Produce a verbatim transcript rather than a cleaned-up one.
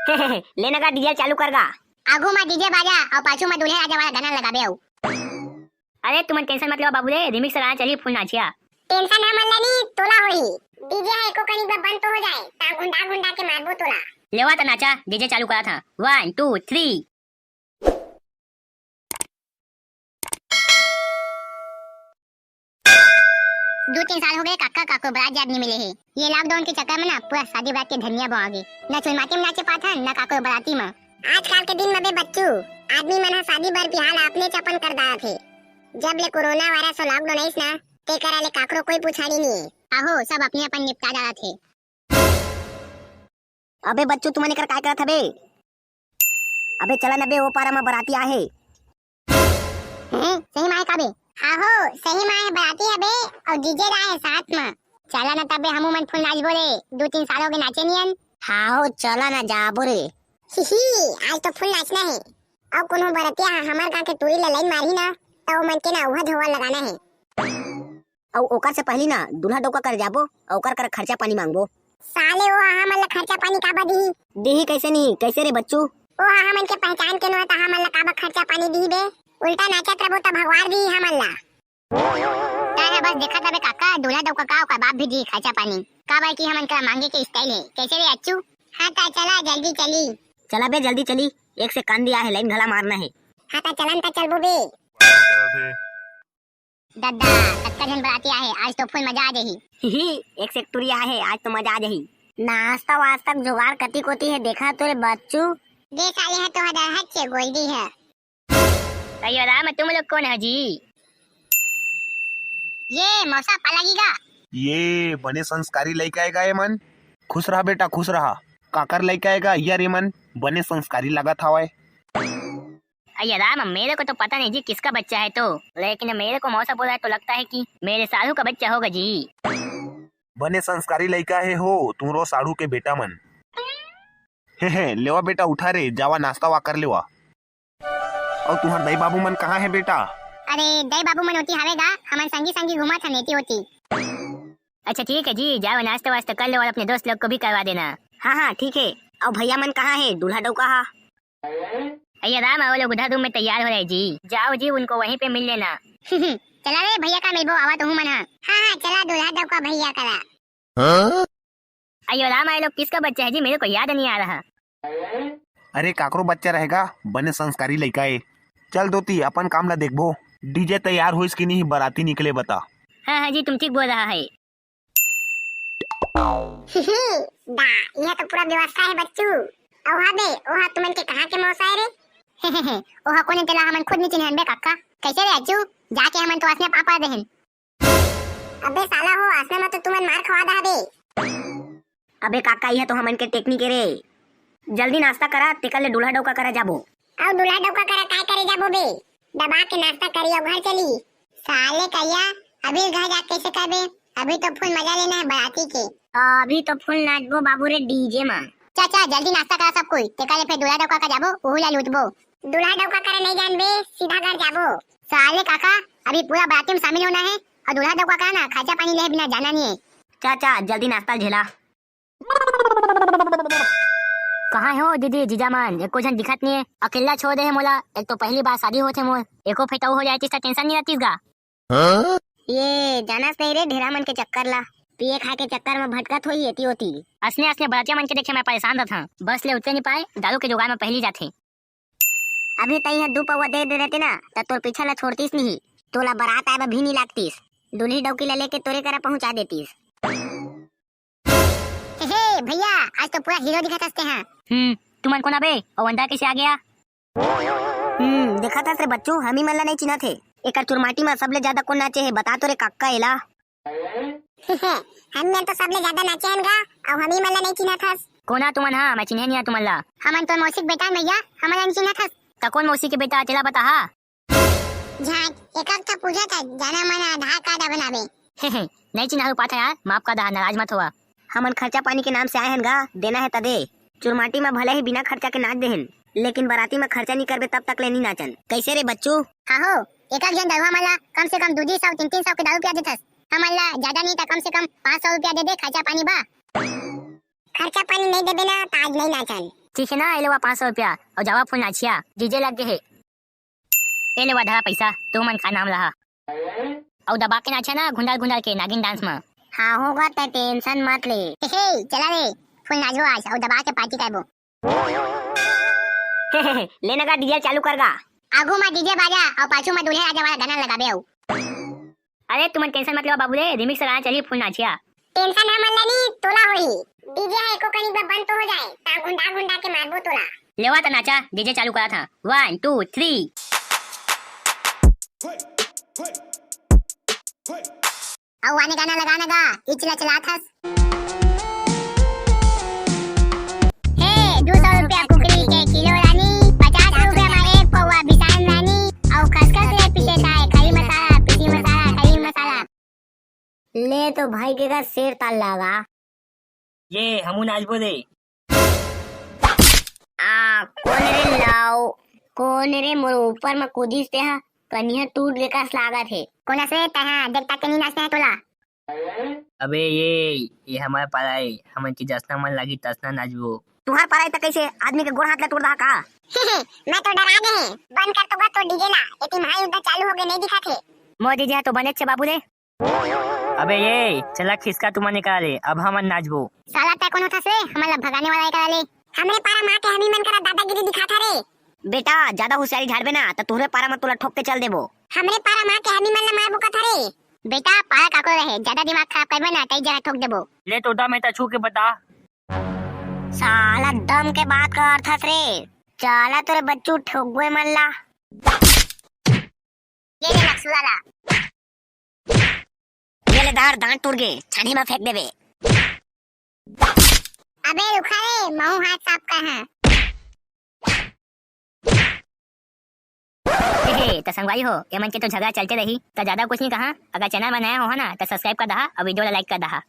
ले ना गा, डीजे चालू कर गा। आगू मा डीजे बाजा अउ पाछू मा दूल्हे राजा वाला गाना लगाबे अउ। अरे तुमन टेंशन मत लेवा बाबू रे, रिमिक्स गाना चली फुल नाचिया। टेंशन हमन ला नी, तोला होही। डीजे ह एको कनिक बंद तो हो जाए, ता गुंडा गुंडा के मारबो तोला। लेवा त नाचा, डीजे चालू करा था। वन, टू, थ्री। दू तीन साल हो गए काका, काको बरात जात नहीं मिले हे। ये लॉकडाउन के चक्कर में ना पूरा शादी बरात के धनिया बोआ गे। ना चुलमाटी में नाचे पाथन, ना काको बराती में। आजकल के दिन में बे बच्चू, आदमी मन ह शादी बर बिहाव ला अपने चपन कर डारत हे। जब ले कोरोना वायरस अउ लॉकडाउन आइस ना, ते करा ले काकरो कोई पुछाड़ी नहीं हे। आहो, सब अपने अपन निपटा डारत हे। अबे बच्चू, तुमन एकर काय करत हबे? अबे चला न बे, ओ पारा म बराती आहे। हैं, सही माय का बे? हाँ हो, सही माय बराती हबे, अउ डीजे ला है साथ म। चला न तबे, हमू मन फुल नाचबो रे, दू तीन साल हो गए नाचे नियन। हाँ हो, चला न जाबो रे। ही ही, आज तो फुल नाचना है। अउ कोनो बरतिया ह हमर गाँव के टूरी ला लाइन मारही ना, त ओमन के ना उहा धोवा लगाना है। अउ ओकर से पहली ना दूल्हा डौका कर जाबो, अउ ओकर कर खर्चा पानी मांगबो। साले ओ हा हमन ला खर्चा पानी काबर दिही? दिही कैसे नहीं, कैसे रे बच्चू? ओ हा हमन के पहचान के नोहे त हमन ला काबर खर्चा पानी दिही बे? उल्टा नाचत रबो त भगवार दिही हमन ला। तै ह बस देखत रबे काका, दूल्हा डौका का ओकर बाप भी दिही खर्चा पानी। काबर कि हमन करा मांगे के स्टाइल है। कैसे रे अच्छू? हाँ त चला, जल्दी चली। चला बे, जल्दी चली, एक से कांदी आहे, लाइन घला मारना है। हाँ त चलन त चलबो बे। दद्दा, कतका झन बराती आहे, आज तो फुल मजा आ जाही। ही ही, एक से एक टूरी आहे, आज तो मजा आ जाही। नाश्ता वास्ता के जुगाड़ कति कोती है, देखा तो रे बच्चू। दे साले है तो हदर हच्चे गोल्डी है। अयो राम, तुम लोग कौन है जी? ये मौसा पालागी गा। ये बने संस्कारी लइका आएगा ये मन। खुश रहा बेटा, खुश रहा। काकर लइका आएगा यार ये मन, बने संस्कारी लागत हवय। अरे राम, मेरे को तो पता नहीं जी किसका बच्चा है तो, लेकिन मेरे को मौसा बोला है तो लगता है कि मेरे साढ़ू का बच्चा होगा जी। बने संस्कारी लइका हे हो तुमरो साढ़ू के बेटा मन। हे हे, लेवा बेटा उठा रे, जावा नाश्ता वा कर लेवा। अउ तुहर दाई बाबू मन कहाँ हे बेटा? अरे दाई बाबू मन ओती हावे गा, हमन संगी संगी घूमत हन एती ओती। अच्छा ठीक है जी, जाओ नाश्ता वास्ता कर लो और अपने दोस्त लोग को भी करवा देना। हाँ हाँ ठीक है। अउ भैया मन कहाँ हे, दूल्हा डौका हा? अरे राम, वो लोग उधर रूम में तैयार हो रहे जी, जाओ जी उनको वहीं पे मिल लेना। चला रे भैया का मिलबो, आवा तुहू मन हा। हाँ हाँ चला दूल्हा डौका भैया करा। अयो राम, ये लोग किसका बच्चा है जी, मेरे को याद नहीं आ रहा। अरे काकरो बच्चा रहेगा, बने संस्कारी लइका ए। चल दोती अपन काम ला देखबो। डीजे तैयार होइस कि नहीं, बराती निकले बता। हाँ हाँ जी, तुम ठीक बोल रहा है। दा, यह तो पूरा व्यवस्था है बच्चू। अउ हा बे, ओहा तुमन के कहाँ के मौसा है रे? ओहा कोने तेला हमन खुद नहीं चिन्हन बे काका। कैसे रे अज्जू? जाके हमन तो असने पापा देहन। अबे साला हो, असने में तो तुमन मार खवा दा बे। अबे काका, यह तो हमन के टेक्निक है रे। जल्दी नाश्ता करा, तेकर ले दूल्हा डौका करा जाबो। अउ दूल्हा डौका करा काय करे जाबो बे? दबा के नाश्ता करी अउ घर चली। साले करिया, अभी घर जाके कैसे करबे? अभी तो फुल मजा लेना है बराती के। अभी तो फुल नाचबो बाबू रे डीजे में। चाचा जल्दी नाश्ता करा सब कोई, तेकर ले फिर दूल्हा डौका का जाबो, उहू ला लूटबो। दूल्हा डौका करे नहीं जानबे, सीधा घर जाबो। साले काका, अभी पूरा बराती में शामिल होना है अउ दूल्हा डौका का ना खर्चा पानी ले बिना जाना नहीं है। चाचा जल्दी नाश्ता झेला। कहाँ हो दीदी जीजा मन, एको झन दिखत नहीं है, अकेला छोड़ दे है मोला। एक तो पहली बार शादी होथे मोर, एको फेटाऊ हो जाए तीस टेंशन नहीं रहतीस गा। ये जानस नहीं रे ढेरा मन के चक्कर ला, पिए खाए के चक्कर में भटकत होई एती ओती। असने असने बरातिया मन के देखे मैं परेशान रहत हूँ, बस ले उतरे नहीं पाए, दारू के जुगाड़ में पहली जाथे। अभी तई ह दू पौवा दे दे रहते ना, त तोर पीछा ला छोड़तीस नहीं, तोला बरात आए बर भी नहीं लागतीस, दूल्ही डौकी ला लेके तोरे करा पहुंचा देतीस। हे, हे, भैया, आज तो पूरा हीरो दिखत हस ते हा। हम्म, तुमन कोन अबे? अउ अंदर कैसे आ गया? हम्म, देखत हस रे बच्चू, हमी मन ला नहीं चिन्हत हे। एकर चुरमाटी मा सबले ज्यादा कोन नाचे हे, बता तो रे कक्का एला। हमी मन तो सबले ज्यादा नाचे हन गा, अउ हमी मन ला नहीं चिन्हत हस। कोन आ तुमन हा? मैं चिन्हे नहीं आ तुमन ला। हमन तो मौसी के बेटा हन भैया, हमन ला नहीं चिन्हत हस। त कोन मौसी के बेटा, तेला बता हा। झांट, एकक तो पूछत हस, जाना मन आधार कार्ड बनाबे। नहीं चिन्हारू पाथन यार, माफ कर दहा, नाराज मत होवा। हमन खर्चा पानी के नाम से आए हन गा, देना है त दे। चुरमाटी में भले ही बिना खर्चा के नाच देहन, लेकिन बराती में खर्चा नहीं करबे तब तक ले नहीं नाचन। कैसे रे बच्चू? हाँ हो, एकक झन दरुहा मन ला कम से कम दू दू सौ, तीन तीन सौ के दारू पिया देथस। हमन ला ज्यादा नहीं त कम से कम पाँच सौ रुपया दे दे, खर्चा पानी बा। खर्चा पानी नहीं देबे ना, त आज नहीं नाचन। ठीक हे ना, ए लेवा पाँच सौ रुपया, अउ जावा फुल नाचिया, DJ लग गे हे। ए लेवा धरा पइसा, तुमन का नाम लहा। अउ दबा के नाचा ना, घुंडल घुंडल के नागिन dance म। हाँ होगा, तैं tension मत ले। हे, हे, चला रे, फुल नाचबो आज, अउ दबा के party करबो। ले ना गा, DJ चालू कर गा। आगू म DJ बाजा, अउ पाछू म दूल्हे राजा वाला गाना लगाबे अउ। अरे तुमन tension मत लेवा बाबू रे, remix गाना चलही फुल नाचिया। Tension हमन ला नी, तोला होही। DJ ह एको कनी बर बंद तो हो जाए, ता घुंडा घुंडा के मारबो तोला। लेवा त नाचा, DJ चालू करा था। One, two, three। अउ आने गाना लगा ना गा, इचला चलात हस। हे, दू सौ रुपया कुकरी के किलो रानी, पचास रुपया म एक पौवा बिसान रानी, अउ खसखस रे पीसे ताय, खरी मसाला, पीसी मसाला, खरी मसाला। ले तो भाई के का शेर ताल लागा। ये हमू नाचबो दे। आ, कोन रे लाओ? कोन रे मोर ऊपर म कूदिस ते हा? कनिहा टूट के कस लागत हे। कोन अस रे तैं हा? देख ताक के नी नाचना हे तोला। अबे ये, ये हमर पारा ए, हमन के जसना मन लागी तसना नाचबो। तुंहर पारा ए त कइसे आदमी के गोड़ हाथ ला तोड़ दहा का? मैं तो डरा गे हे। बंद कर तो गा तोर DJ ला, एती महायुद्ध चालू होगे, नइ दिखत हे। मोर DJ ह तो बनेच हे बाबू रे। अबे ये, चला खिसका तुमन एकरा ले, अब हमन नाचबो। साला तैं कोन होथस रे, हमन ला भगाने वाला एकरा ले? हमरे पारा म आके हमी मन करा दादागिरी दिखाथा रे। बेटा, जादा हुसियारी झारबे ना, त तुंहरे पारा म तोला ठोक के चल देबो। हमरे पारा म आके हमी मन ला मारबो कथा रे। बेटा, पारा काकरो रहे, जादा दिमाग खराब करबे ना, तई जगह ठोक देबो। ले तो दम हे त छू के बता। साला दम के बात करथस रे। चला तोरे बच्चू ठोकबो ए मन ला। ये ले नक्सुआ ला। ये ले धर, दांत टूट गे, छानी म फेंक देबे। अबे रुका रे, महू हाथ साफ कर हां। हे, हे, त संगवारी हो, एमन के तो झगड़ा चलते रही, त जादा कुछ नहीं कहा। अगर channel म नया हो ना, त subscribe कर दहा अउ video ला like कर दहा।